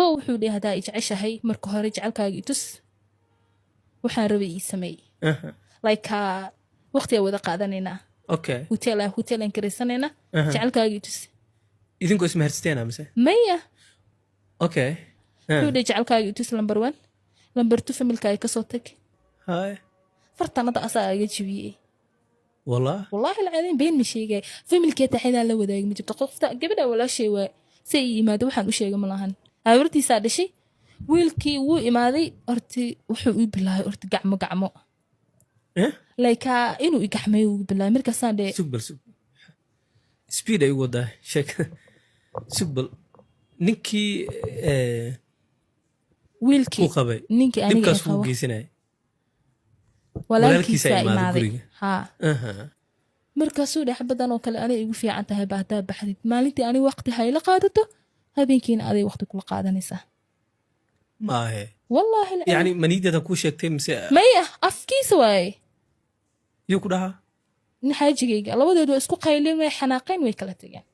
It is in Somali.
Koo wuxuu dhihi, "Haddaa i jeceshahay, marka hore jecelkaaga itus, waxaan rabay ii sameey." Like waqtigaa wada qaadanaynaa, hotelaan karaysanaynaa, jecelkaaga itus. Idinkoo ismehersateena mise? Maya. Wuxuu dhihi, "Jecelkaaga itus, number one. Number two, familkaaga kasoo tag." Fartanada asaa iga jibiyey. Wallah? Wallaahi alcadiim, been ma sheegay. Familkee taxidaan la wadaagi ma jirto. Qofta gabadha walaashay waa si ay yimaado, waxaan u sheegay ma lahan. Habartiisaa dhashay. Wiilkii wuu imaaday. Horti wuxuu ii bilaabay horti gacmo gacmo. Eh? Like inuu i gacmeeyo uu bilaabay. Markaasaan dhe Sug bal, sug, speed ay u wadaa sheekada. Sug bal, ninkii wiilkii ku qabay ninkii aniga dhibkaas i kuu qabo geysanaya walaalkiisaa walaalkiisaa imaaday imaaday guriga. Haa. Markaasuu dhex badan oo kale, "Anay igu fiican tahay ba haddaa baxdid. Maalintii aniga waqti hayla qaadato, habeenkiina aday waqti kula qaadanaysaa." Maahe? Wallaahi alcadiim. Yani maniidada kuu sheegtay mise? Maya, afkiisa waaye. Yuu ku dhahaa? Nin xaajigayga. Labadood waa isku qaylin, way xanaaqeen, way kala tageen.